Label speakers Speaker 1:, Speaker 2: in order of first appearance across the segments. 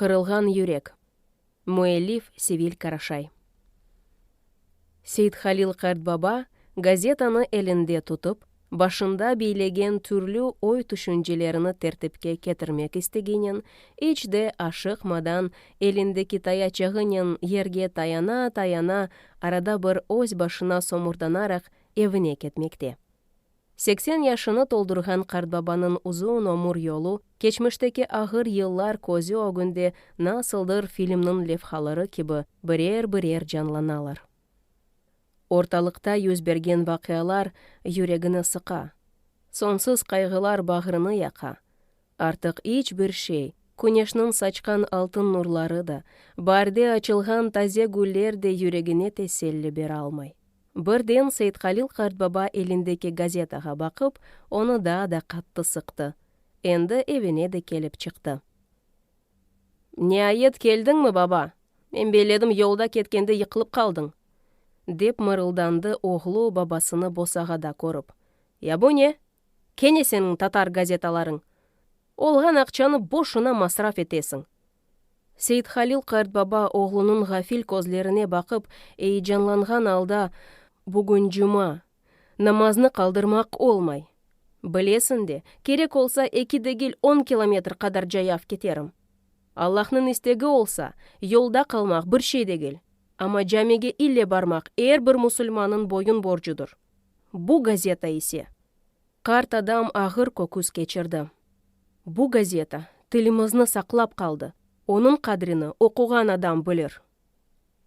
Speaker 1: Qırılğan yürek Müellif, Sevil Karaşay Seithalil qartbaba gazetanı elinde tutıp, başında biylegen türlü oy-tüşüncelerini tertipke ketirmek isteginen, iç de aşıqmadan, elindeki tayaçığınen yerge tayana-tayana, arada bir öz başına somurdanaraq, evine ketmekte. 80 yaşını toldurğan qartbabanıñ uzun ömür yolu, keçmişteki ağır yıllar közü ögünde nasıldır filmniñ levhaları kibi birer-birer canlanalar. Ortalıqta yüz bergen vaqialar yüregini sıqa, soñsuz qayğılar bağrını yaqa, artıq iç bir şey, küneşniñ saçqan altın nurları da, baarde açılğan taze güller de yüregine teselli beralmay. Birden Seithalil qartbaba elindeki gazetağa baqıp, onı daa da qattı sıqtı, endi evine de kelip çıqtı. Niayet, keldiñmi, baba, men belledim yolda ketkende yıqılıp qaldıñ, dep mırıldandı oğlu babasını bosağada körip: Ya bu ne, kene seniñ tatar gazetalarıñ, olğan aqçanı boşuna masraf etesiñ. Seithalil qartbaba oğlunıñ ğafil közlerine baqıp, eyecanlanğan alda: Bugün cuma, namaznı qaldırmaq olmay, bilesiñ de, kerek olsa, eki degil, on kilometr qadar cayav keterim. Allahnıñ istegi olsa, yolda qalmaq bir şey degil, amma camige ille barmaq er bir musulmannıñ boyun-borcudır. Bu gazeta ise, qart adam ağır köküs keçirdi, bu gazeta tilimizni saqlap qaldı, onıñ qadrini oquğan adam bilir.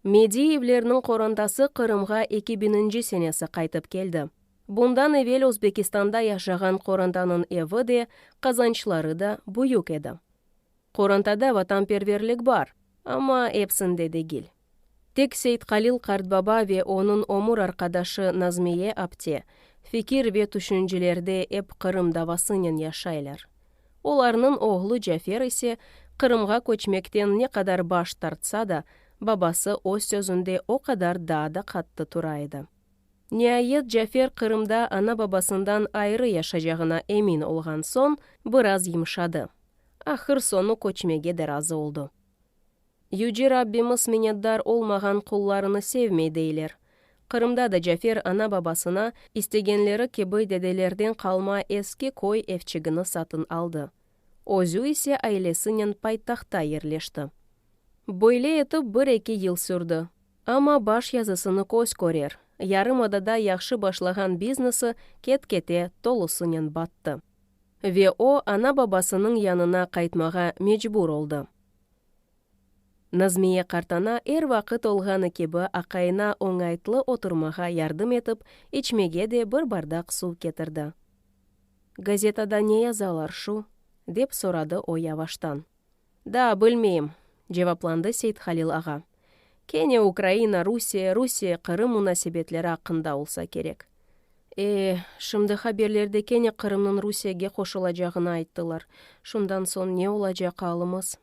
Speaker 1: Mediyevlerniñ qorantası Qırımğa eki biñinci senesi qaytıp keldi. Bundan evel Özbekistanda yaşağan qorantanıñ evi de, qazançları da büyük edi. Qorantada vatanperverlik bar, amma episinde degil. Tek Seithalil qartbaba ve onıñ ömür arqadaşı Nazmiye apte fikir ve tüşüncelerde ep Qırım davasınen yaşaylar. Olarnıñ oğlu Cafer ise, Qırımğa köçmekten ne qadar baş tartsa da, babası öz sözünde o qadar daa da qattı tura edi. Niayet, Cafer Qırımda ana-babasından ayrı yaşaycağına emin olğan soñ, biraz yımşadı, ahır-soñu köçmege de razı oldı. Yüce Rabbimiz minnetdar olmağan qullarını sevmey, deyler. Qırımda da Cafer ana-babasına, istegenleri kibi, dedelerden qalma eski köy evçigini satın aldı, özü ise ailesinen paytahtta yerleşti. Böyle etip bir-eki yıl sürdi, amma baş yazısını köz körer, yarımadada yahşı başlağan biznesi ket-kete tolusınen battı ve o ana-babasınıñ yanına qaytmağa mecbur oldı. Nazmiye qartana er vaqıt olğanı kibi aqayına oñaytlı oturmağa yardım etip, içmege de bir bardaq suv ketirdi. Gazetada ne yazalar şu, dep soradı o yavaştan. Daa bilmeyim, cevaplandı Seithalil ağa. Kene Ukraina, Rusiye, Rusiye, Qırım munasebetleri aqqında olsa kerek. E, şimdi haberlerde kene Qırımnıñ Rusiyege qoşulacağını ayttılar, şundan soñ ne olacaq alımız?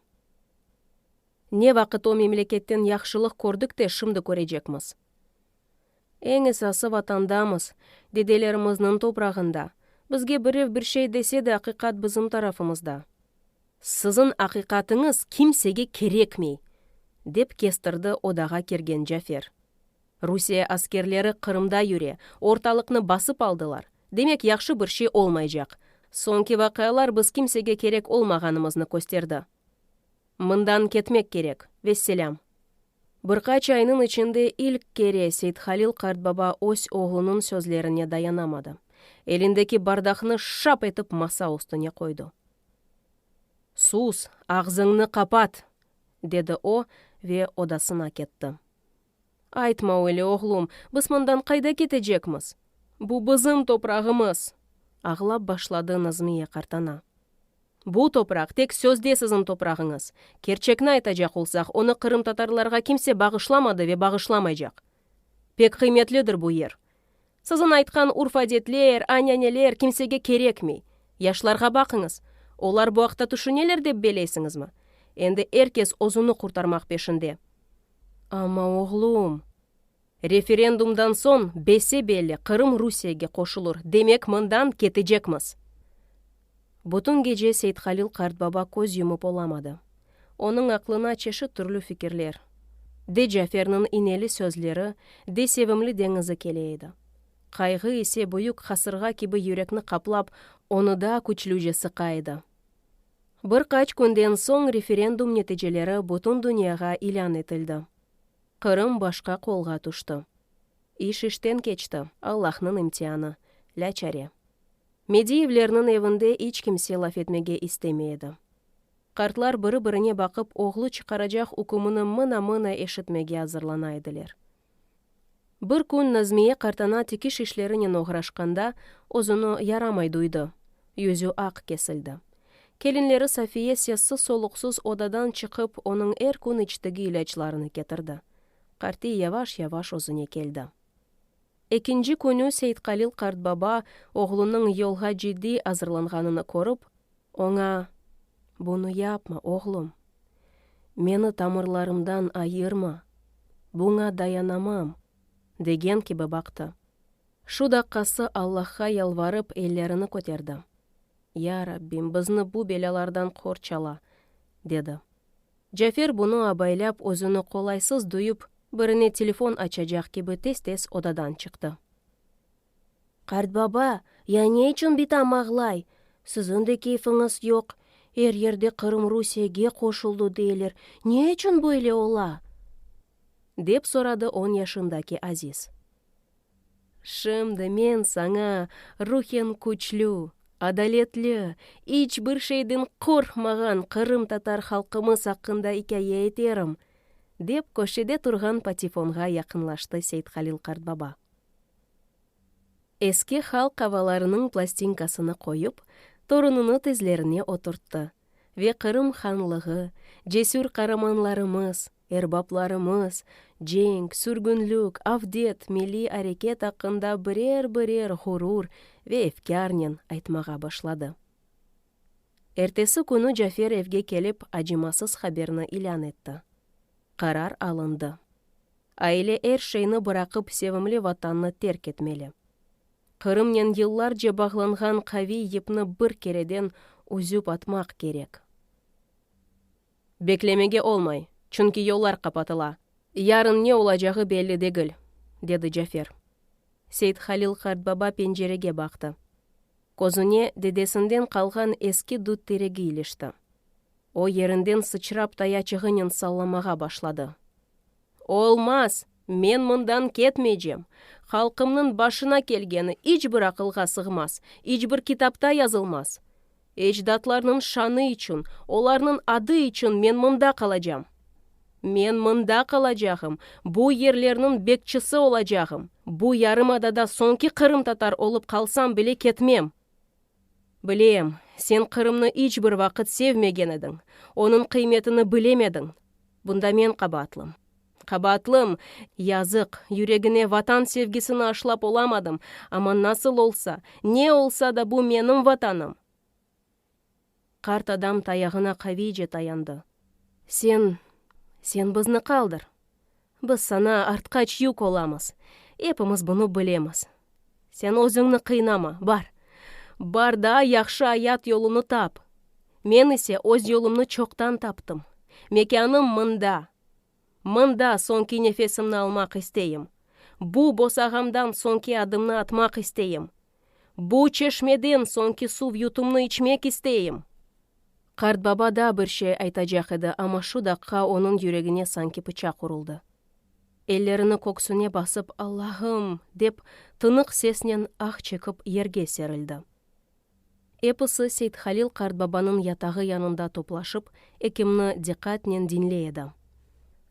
Speaker 1: Ne vaqıt o memleketten yahşılıq kördik de, şimdi körecekmiz? Eñ esası Vatandamız, dedelerimizniñ toprağında, bizge birev bir şey dese de, aqiqat bizim tarafımızda. Siziñ aqiqatıñız kimsege kerekmey, dep kestirdi odağa kirgen Cafer. Rusiye askerleri Qırımda yüre, ortalıqnı basıp aldılar, demek yahşı bir şey olmaycaq. Soñki vaqialar biz kimsege kerek olmağanımıznı kösterdi. Mından ketmek kerek, vesselâm. Bir qaç aynıñ içinde ilk kere Seithalil qartbaba öz oğlunıñ sözlerine dayanamadı, elindeki bardaqnı şap etip masa üstüne qoydı. Sus, ağzıñnı qapat! dedi o ve odasına ketti. Aytma öyle, oğlum, biz mından qayda ketecekmiz? Bu bizim toprağımız, ağlap başladı Nazmiye qartana. Bu topraq tek sözde siziñ toprağıñız. Kerçekni aytacaq olsaq, onı qırımtatarlarğa kimse bağışlamadı ve bağışlamaycaq. Pek qıymetlidir bu yer. Siziñ aytqan urf-adetler, ananeler kimsege kerekmey. Yaşlarğa baqıñız, olar bu aqta tüşüneler dep beleysiñizmi? Endi er kes özüni qurtarmaq peşinde. Amma, oğlum, referendumdan soñ, bese-belli, Qırım Rusiyege qoşulır, demek mından ketecekmiz. Bütün gece Seithalil qartbaba köz yumıp olamadı. Onıñ aqlına çeşit türlü fikirler, de Caferniñ ineli sözleri, de sevimli deñizi kele edi. Qayğı ise büyük qasırğa kibi yürekni qaplap, onı daa küçlüce sıqa edi. Bir qaç künden soñ referendum neticeleri bütün dünyağa ilân etildi, Qırım başqa qolğa tüşti. İş işten keçti, Allahnıñ imtianı, lâçare. Mediyevlerniñ evinde iç kimse laf etmege istemey edi. Qartlar biri-birine baqıp, oğlu çıqaracaq ükümini mına-mına eşitmege azırlana ediler. Bir kün Nazmiye qartana tikiş işlerinen oğraşqanda, özüni yaramay duydı, yüzü aq kesildi. Kelinleri Safiye sessiz-soluqsız odadan çıqıp, onıñ er kün içtigi ilâclarını ketirdi. Qartiy yavaş-yavaş özüne keldi. Ekinci künü Seithalil qartbaba, oğlunıñ yolğa ciddiy azırlanğanını körip, oña: Bunı yapma, oğlum, meni tamırlarımdan ayırma, buña dayanamam, degen kibi baqtı. Şu daqqası Allahqa yalvarıp, ellerini köterdi: Yarabbim, bizni bu belâlardan qorçala, dedi. Cafer bunı abaylap, özüni qolaysız duyıp, birine telefon açacaq kibi tez-tez odadan çıqtı. Qartbaba, ya ne içün bitam ağlay, siziñ de keyfiñiz yoq, er yerde Qırım Rusiyege qoşuldı deyler, ne içün böyle ola, dep soradı on yaşındaki Aziz. Şimdi men saña ruhen küçlü, adaletli, iç bir şeyden qorqmağan qırımtatar halqımız aqqında ikâye eterim, dep, köşede turğan patifonğa yaqınlaştı Seithalil qartbaba. Eski halq avalarınıñ plastinkasını qoyıp, torunını tizlerine oturttı ve Qırım hanlığı, cesür qaramanlarımız, erbaplarımız, cenk, sürgünlik, avdet, milliy areket aqqında birer-birer ğurur ve efkârnen aytmağa başladı. Ertesi künü Cafer evge kelip, acımasız haberni ilân etti, qarar alındı, aile er şeyni bıraqıp, sevimli Vatannı terk etmeli. Qırımnen yıllarca bağlanğan qaviy yipni bir kereden üzüp atmaq kerek. Beklemege olmay, çünki yollar qapatıla, yarın ne olacağı belli degil, dedi Cafer. Seithalil qartbaba pencerege baqtı. Közüne dedesinden qalğan eski dut teregi ilişti. O yerinden sıçrap, tayaçığınen sallamağa başladı. Olmaz, men mından ketmeycem, halqımnıñ başına kelgeni iç bir aqılğa sığmaz, iç bir kitapta yazılmaz. Ecdatlarnıñ şanı içün, olarnıñ adı içün men mında qalacağım. Men mında qalacağım, bu yerlerniñ bekçisi olacağım, bu yarımadada soñki qırımtatar olıp qalsam bile ketmem. Bilem, sen Qırımnı iç bir vaqıt sevmegen ediñ, onıñ qıymetini bilemediñ, bunda men qabaatlım. Qabaatlım, yazıq, yüregine Vatan sevgisini aşlap olamadım, amma nasıl olsa, ne olsa da bu menim Vatanım. Qart adam tayağına qaviyce tayandı. Sen, sen bizni qaldır. Biz saña artqaç yük olamız, epimiz bunı bilemiz. Sen özüñni qıynama, bar, bar daa yahşı ayat yolunı tap. Men ise öz yolumnı çoqtan taptım, mekânım mında, mında soñki nefesimni almaq isteyim, bu bosağamdan soñki adımnı atmaq isteyim, bu çeşmeden soñki suv yutumnı içmek isteyim. Qartbaba daa bir şey aytacaq edi, amma şu daqqa onıñ yüregine sanki pıçaq uruldı. Ellerini köksüne basıp, Allahım, dep, tınıq sesnen ah çekip, yerge serildi. Episi Seithalil qartbabanıñ yatağı yanında toplaşıp, ekimni diqqatnen diñley edi.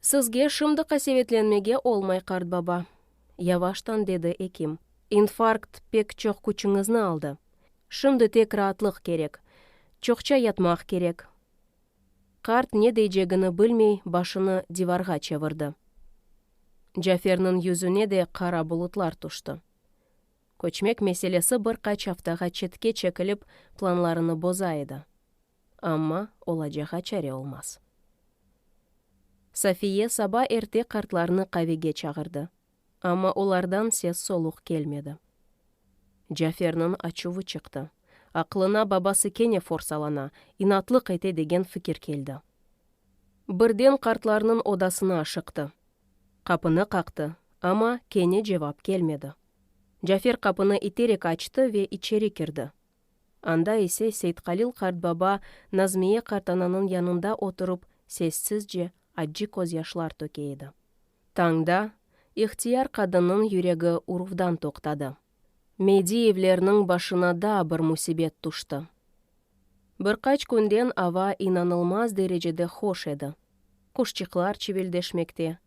Speaker 1: Sizge şimdi qasevetlenmege olmay, qartbaba, yavaştan dedi ekim, infarkt pek çoq küçüñizni aldı. Şimdi tek raatlıq kerek, çoqça yatmaq kerek. Qart ne deycegini bilmey, başını divarğa çevirdi. Caferniñ yüzüne de qara bulutlar tüşti. Köçmek meselesi bir qaç aftağa çetke çekilip, planlarını boza edi, amma olacağa çare olmaz. Safiye saba erte qartlarnı qavege çağırdı, amma olardan ses-soluq kelmedi. Caferniñ açuvı çıqtı, aqlına babası kene forsalana, inatlıq ete degen fikir keldi. Birden qartlarnıñ odasına aşıqtı, qapını qaqtı, amma kene cevap kelmedi. Cafer qapını iterek açtı ve içeri kirdi, anda ise Seythalil qartbaba Nazmiye qartananıñ yanında oturıp, sessizce accı közyaşlar töke edi. Tañda ihtiyar qadınnıñ yüregi uruvdan toqtadı. Mediyevlerniñ başına daa bir müsibet tüşti. Bir qaç künden ava inanılmaz derecede hoş edi, quşçıqlar çivildeşmekte,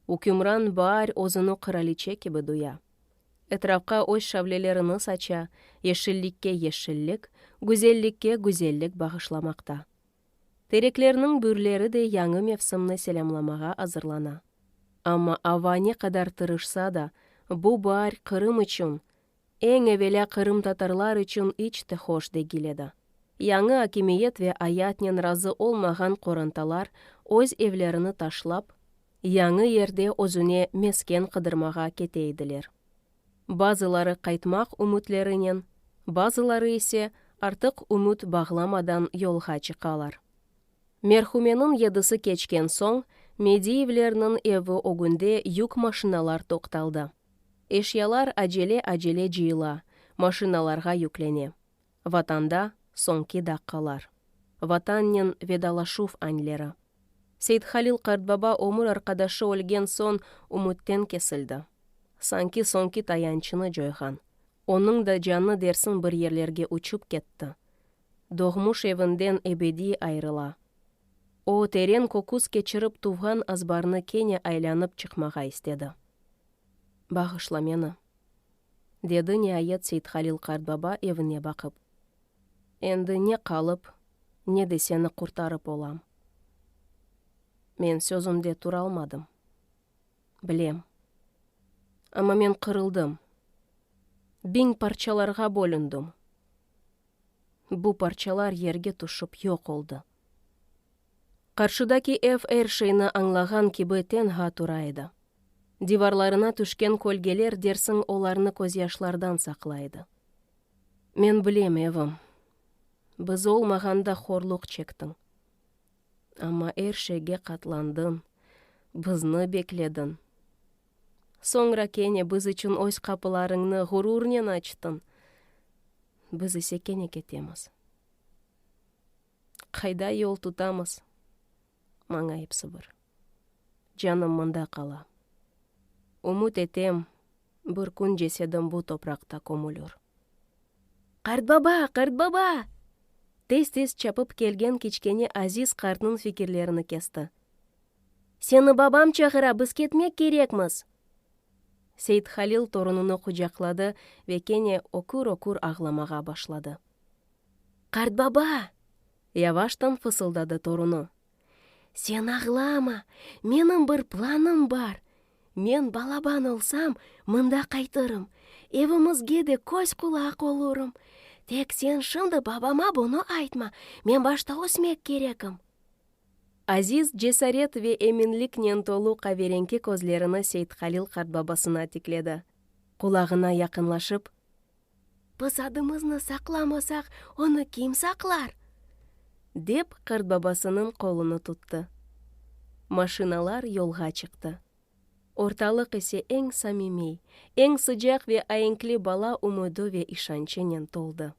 Speaker 1: ükümran baar özüni qıraliçe kibi duya, etrafqa öz şavlelerini saça, yeşillikke yeşillik, güzellikke güzellik bağışlamaqta. Tereklerniñ bürleri de yañı mevsimni selâmlamağa azırlana. Amma ava ne qadar tırışsa da, bu baar Qırım içün, eñ evelâ qırımtatarlar içün iç te hoş degil edi. Yañı akimiyet ve ayatnen razı olmağan qorantalar öz evlerini taşlap, yañı yerde özüne mesken qıdırmağa kete ediler, bazıları qaytmaq ümütlerinen, bazıları ise artıq ümüt bağlamadan yolğa çıqalar. Merhumeniñ yedisi keçken soñ, Mediyevlerniñ evi ögünde yük maşinalar toqtaldı, eşyalar acele-acele cıyıla, maşinalarğa yüklene, Vatanda soñki daqqalar, Vatannen vedalaşuv anleri. Seithalil qartbaba ömür arqadaşı ölgen soñ ümütten kesildi, sanki soñki tayançını coyğan, onıñ da canı dersiñ bir yerlerge uçıp ketti, doğmuş evinden ebediy ayırıla. O, teren köküs keçirip, tuvğan azbarnı kene aylanıp çıqmağa istedi. Bağışla meni, dedi niayet Seithalil qartbaba evine baqıp, endi ne qalıp, ne de seni qurtarıp olam. Men sözümde turalmadım, bilem, amma men qırıldım, biñ parçalarğa bölündim. Bu parçalar yerge tüşip yoq oldı. Qarşıdaki ev er şeyni añlağan kibi tenha tura edi, divarlarına tüşken kölgeler dersiñ olarnı közyaşlardan saqlay edi. Men bilem, evim, biz olmağanda horluq çektiñ, amma er şeyge qatlandıñ, bizni beklediñ, soñra kene biz içün öz qapılarıñnı ğururnen açtıñ, biz ise kene ketemiz. Qayda yol tutamız, maña episi bir, canım mında qala. Ümüt etem, bir kün cesedim bu topraqta kömülir. Qartbaba, qartbaba! Tez-tez çapıp kelgen kiçkene Aziz qartnıñ fikirlerini kesti. Seni babam çağıra, biz ketmek kerekmiz. Seithalil torunını quçaqladı ve kene ökür-ökür ağlamağa başladı. Qartbaba! Yavaştan fısıldadı torunı. Sen ağlama, menim bir planım bar. Men balaban olsam, mında qaytırım, evimizge de köz-qulaq olurım. Tek sen şimdi babama bunı aytma, men başta ösmek kerekim. Aziz cesaret ve eminliknen tolu qaverenki közlerini Seithalil qartbabasına tikledi, qulağına yaqınlaşıp. Biz adımıznı saqlamasaq, onı kim saqlar? Dep, qartbabasınıñ qolunı tuttı. Maşinalar yolğa çıqtı. Ortalıq ise eñ samimiy, eñ sıcaq ve aenkli bala ümüdi ve işançınen toldı.